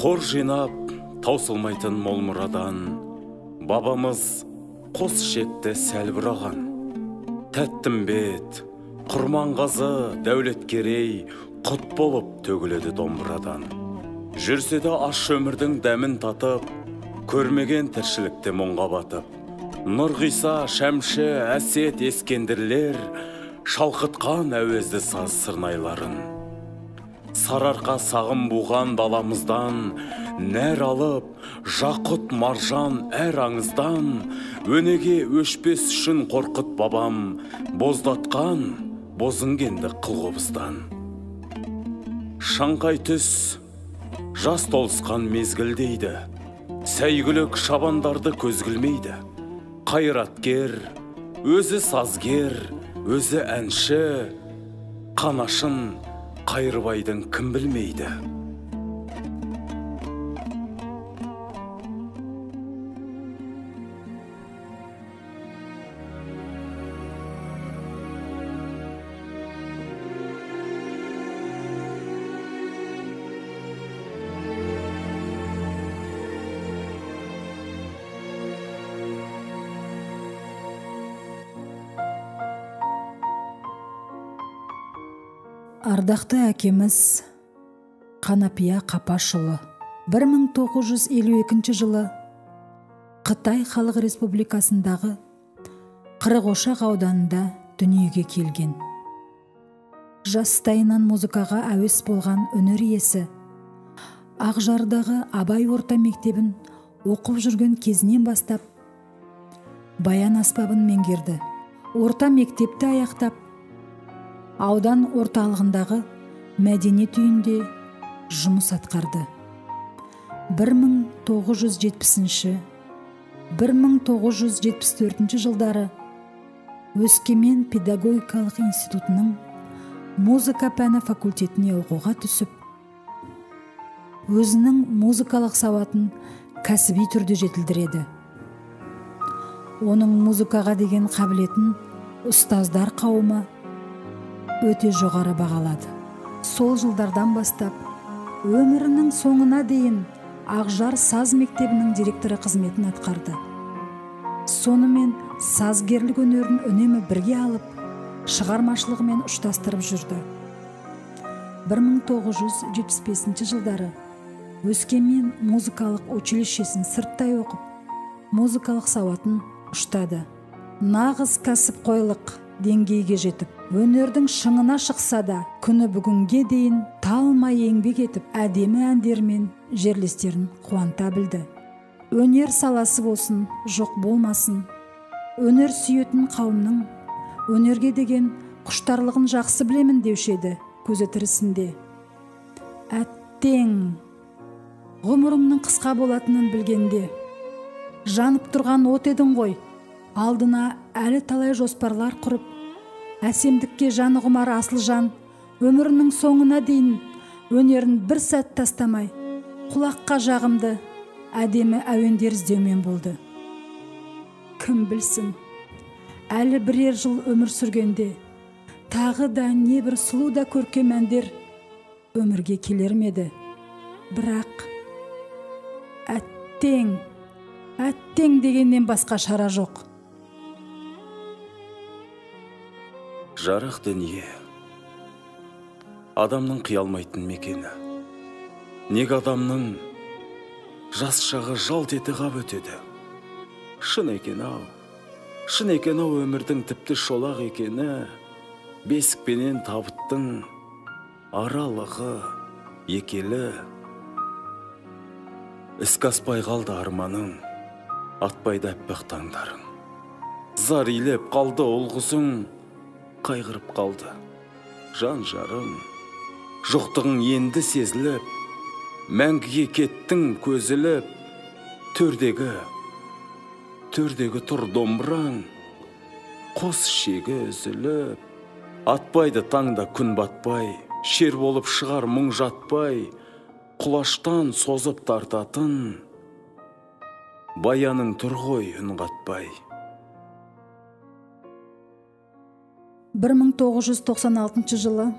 Қор жинап, таусылмайтын мол мұрадан, бабамыз қос шекті сәл бұраған. Тәттімбет, Құрманғазы, Дәулеткерей құт болып төгіледі домбырадан. Жүрсе де ащы өмірдің дәмін татып, көрмеген тіршілікте мұңға батып. Нұрғиса, Шәмші, Әсет, Ескендірлер шалқытқан әуезді саз сырнайларын. Сарыарқа сағым буған даламыздан, нәр алып, жақұт маржан әр аңыздан, өнеге өшпес үшін Қорқыт бабам боздатқан бозінгенді қыл қобыздан. Шаңқай түс, жас толысқан мезгіл дейді, сәйгүлік шабандарды көз күлмейді. Қайраткер, өзі сазгер, өзі әнші, қанашын Қайырбайдың кім білмейді. Ардақты әкеміз Қанапия Қапашұлы 1952 жылы Қытай Халық Республикасындағы Қырықошақ ауданында дүниеге келген. Жастайынан музыкаға әуес болған өнер иесі Ақжардағы Абай орта мектебін оқып жүрген кезінен бастап баян аспабын меңгерді. Орта мектепті аяқтап, аудан орталығындағы мәдениет үйінде жұмыс атқарды. 1970-1974 жылдары Өскемен педагогикалық институтының музыка пәні факультетіне оқуға түсіп, өзінің музыкалық сауатын кәсіби түрде жетілдіреді. Оның музыкаға деген қабілетін ұстаздар қауымы өте жоғары бағалады. Сол жылдардан бастап, өмірінің соңына дейін Ақжар саз мектебінің директоры қызметін атқарды. Сонымен сазгерлік өнерін үнемі бірге алып, шығармашылығымен ұштастырып жүрді. 1975 жылдары Өскемен музыкалық училищесін сырттай оқып, музыкалық сауатын ұштады. Нағыз кәсіпқойлық деңгейге жетіп, өнердің шыңына шықса да, күні бүгінге дейін талмай еңбек етіп, әдемі әндермен жерлестерін қуанта білді. Өнер саласы болсын, жоқ болмасын, өнер сүйетін қауымның өнерге деген құштарлығын жақсы білемін деуші еді көзі тірісінде. Әттең, ғұмырымның қысқа болатынын білгенде, жанып тұрған от едің ғой, алдына әлі талай жоспарлар құрып, әсемдікке жаны құмар асыл жан, өмірінің соңына дейін өнерін бір сәт тастамай, құлаққа жағымды, әдемі әуендер іздеумен болды. Кім білсін, әлі бірер жыл өмір сүргенде, тағы да небір сұлу да көркем әндер өмірге келер ме еді. Бірақ әттең, әттең дегеннен басқа шара жоқ. Жарық дүние, адамның қиялмайтын мекені. Неге адамның жас шағы жалт ете қап өтеді? Шын екен ау, шын екен ау өмірдің тіпті шолақ екені, бесік пенен табыттың аралығы екелі. Іске аспай қалды арманың, атпайды аппақ таңдарың. Зар илеп қалды ұл қызың, қайғырып қалды жан жарың. Жоқтығың енді сезіліп, мәңгіге кеттің көзіліп. Төрдегі тұр домбыраң, қос шегі үзіліп. Атпайды таңда күн батпай, шер болып шығар мұң жатпай, құлаштан созып тартатын баяның тұр ғой үн қатпай. 1996 жылы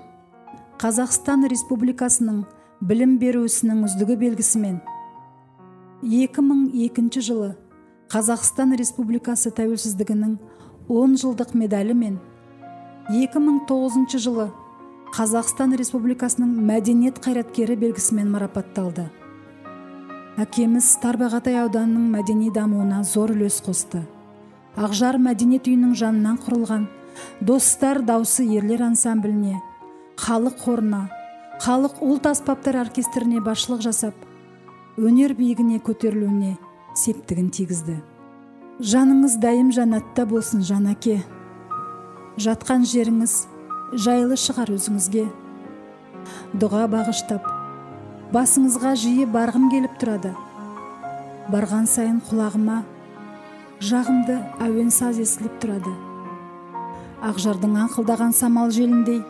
Қазақстан Республикасының білім беру ісінің үздігі белгісімен, 2002 жылы Қазақстан Республикасы тәуелсіздігінің 10 жылдық медалімен, 2009 жылы Қазақстан Республикасының мәдениет қайраткері белгісімен марапатталды. Әкеміз Тарбағатай ауданының мәдени дамуына зор үлес қосты. Ақжар мәдениет үйінің жанынан құрылған Достар даусы ерлер ансамбліне, халық хорына, халық ұлт аспаптар оркестріне басшылық жасап, өнер биігіне көтерілуіне септігін тигізді. Жаныңыз дайым жанатта болсын, жан әке. Жатқан жеріңіз жайлы шығар өзіңізге. Дұға бағыштап, басыңызға жиі барғым келіп тұрады. Барған сайын құлағыма жағымды әуен саз естіліп тұрады. Ақжардың аңқылдаған самал желіндей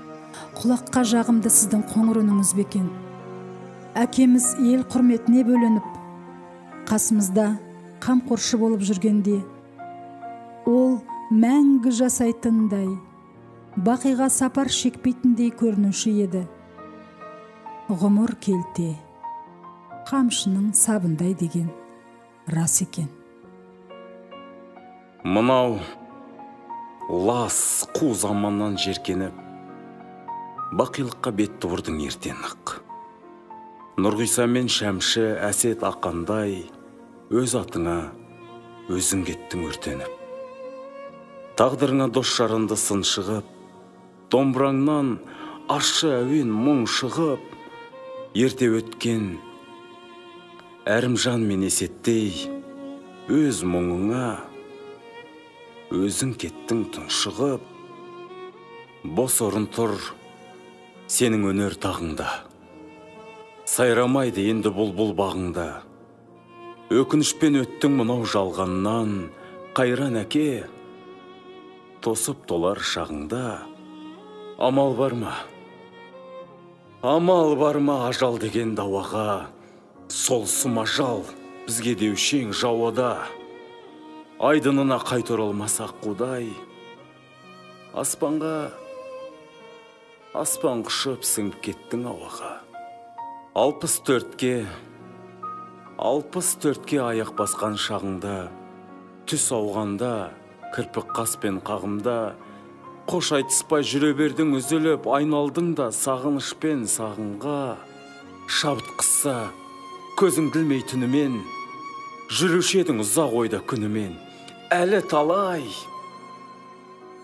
құлаққа жағымды сіздің қоңыр үніңіз бекен. Әкеміз ел құрметіне бөленіп, қасымызда қамқоршы болып жүргенде, ол мәңгі жасайтындай, бақиға сапар шекпейтіндей көрінуші еді. Ғұмыр келте, қамшының сабындай деген рас екен. Мынау лас қу заманнан жеркеніп, бақилыққа бетті бұрдың ертең-ақ. Нұрғиса мен Шәмші, Әсет Ақандай өз атыңа өзің кеттің өртеніп. Тағдырыңа дос жаранды сын шығып, домбыраңнан ащы әуен мұң шығып, ерте өткен Әрімжан мен Есеттей өз мұңыңа өзің кеттің тұншығып. Бос орын тұр сенің өнер тағыңда, сайрамайды енді бұлбұл бағыңда. Өкінішпен өттің мынау жалғаннан, қайран әке, тосып толар шағыңда. Амал бар ма? Амал бар ма ажал деген дауаға? Сол сұм ажал бізге деушең жауада. Айдынына қайта оралмас аққудай, аспанға аспан құшып сіңіп кеттің ауаға. 64-ке аяқ басқан шағыңда, түс ауғанда, кірпік қас пен қағымда, қош айтыспай жүре бердің үзіліп, айналдың да сағынышпен сағынға. Шабыт қысса, көзің ділмей түнімен, жүруші едің ұзақ ойда күнімен. Әлі талай,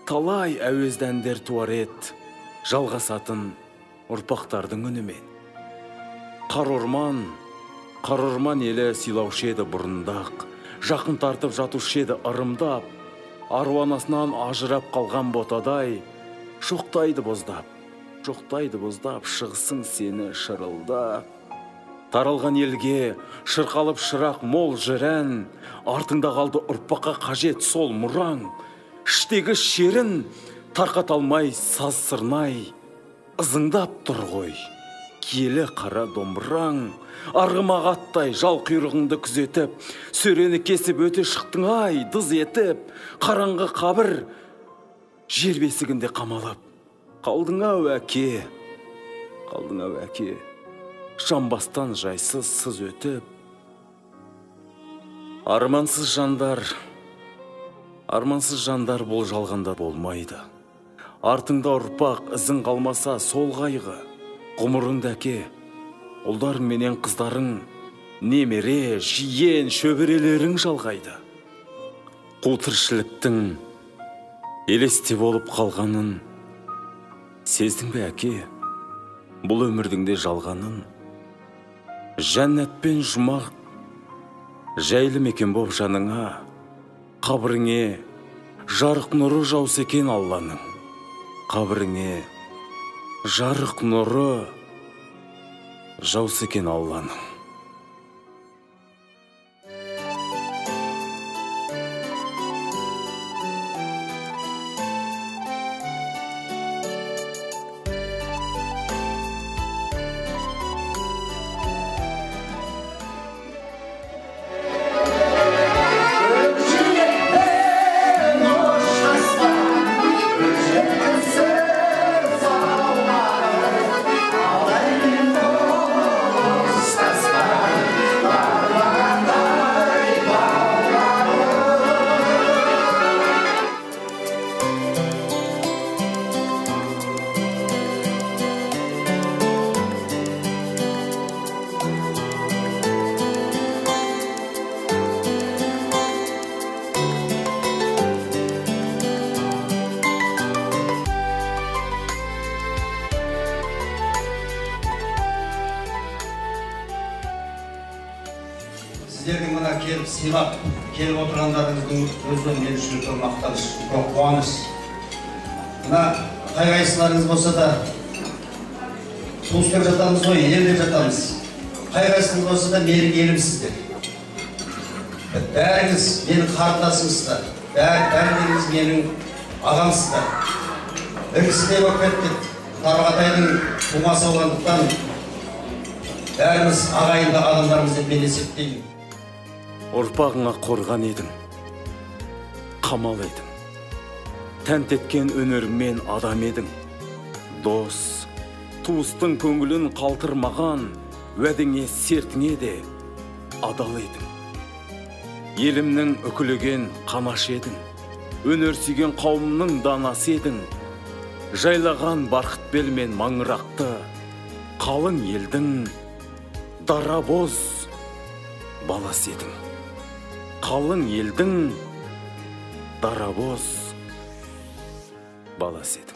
талай әуезді әндер туар ед, жалғасатын ұрпақтардың үнімен. Қар орман елі сыйлаушы еді бұрындақ, жақын тартып жатушы еді ырымдап, аруанасынан ажырап қалған ботадай, жоқтайды боздап, жоқтайды боздап, шығысың сені шырылдап. Таралған елге шырқалып шырақ мол жырән, артыңда қалды ұрпаққа қажет сол мұраң. Іштегі шерін тарқата алмай саз сырнай, ызыңдап тұр ғой киелі қара домбыраң. Арғымақ аттай жал құйрығыңды күзетіп, сөрені кесіп өте шықтың ай дыз етіп, қараңғы қабір жер бесігінде қамалып. Қалдың ау әке, қалдың ау әке, жамбастан жайсыз сыз өтіп. Армансыз жандар, армансыз жандар бұл жалғанда болмайды. Артыңда ұрпақ, ізің қалмаса сол қайғы. Ғұмырыңды әке, ұлдарың менен қыздарың, немере, жиен, шөберелерің жалғайды. Қу тіршіліктің елесте болып қалғанын сездің бе әке, бұл өмірдің де жалғанын? Жәннатпен жұмақ жайлы мекен боп жаныңа, қабіріңе жарық нұры жауса екен Алланың. Қабіріңе жарық нұры жауса екен Алланың. Alay Сыйлап келіп отырғандарыңыздың өзі мен үшін үлкен мақтаныш, үлкен қуаныш. Мына қай қайсыларыңыз болса да туыс деп жатамыз ғой, ел деп жатамыз. Қай қайсыңыз болса да менің елімсіздер. Бәріңіз менің қарындасымсыздар, бәріңіз менің ағамсыздар. Бір кісідей болып кеттік. Тарбағатайдың тумасы болғандықтан бәріміз ағайынды адамдармыз деп мен есептеймін. Ұрпағыңа қорған едің, қамал едің, тәнті еткен өнеріңмен адам едің. Дос, туыстың көңілін қалтырмаған, уәдіңе сертіңе де адал едің. Елімнің үкілеген қамашы едің, өнер сүйген қауымның данасы едің. Жайлаған барқытбел мен маңырақты, қалың елдің дарабоз баласы едің. Қалың елдің дарабоз баласы едің.